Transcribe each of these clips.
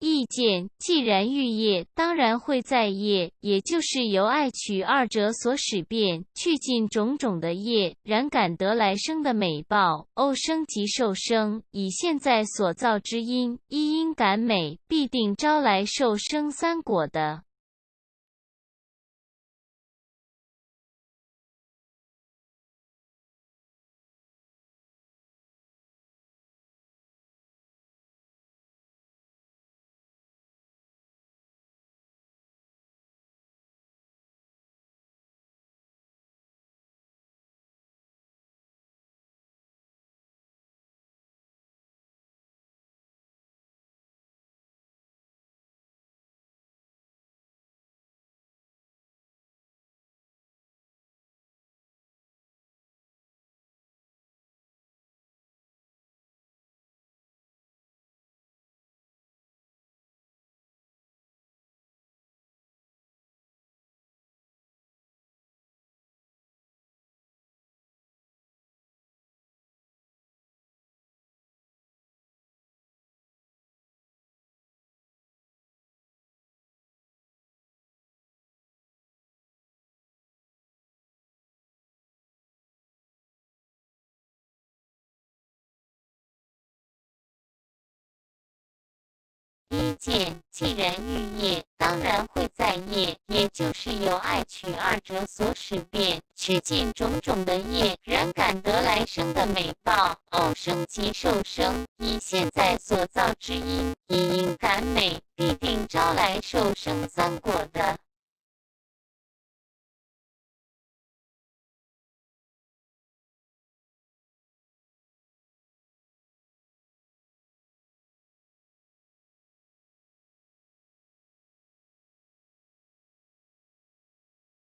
意見，既然欲業，當然會再業，也就是由愛取二者所使變，去盡種種的業，然感得來生的美報。歐生及受生，以現在所造之因，依因感美，必定招來受生三果的。意見，既然欲業，當然會再業，也就是由愛取二者所使變，去盡種種的業，然感得來生的美報。歐生及受生，以現在所造之因，依因感美，必定招來受生三果的。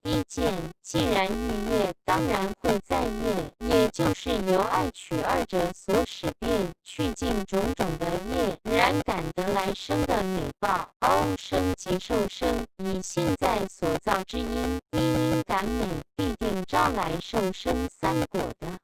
意見，既然欲業，當然會再業，也就是由愛取二者所使變，去盡種種的業，然感得來生的美報。歐生及受生，以現在所造之因，依因感美，必定招來受生三果的。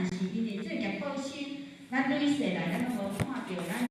但是因為做業布施，咱累世來咱攏無看著咱。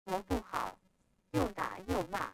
活不好，又打又罵。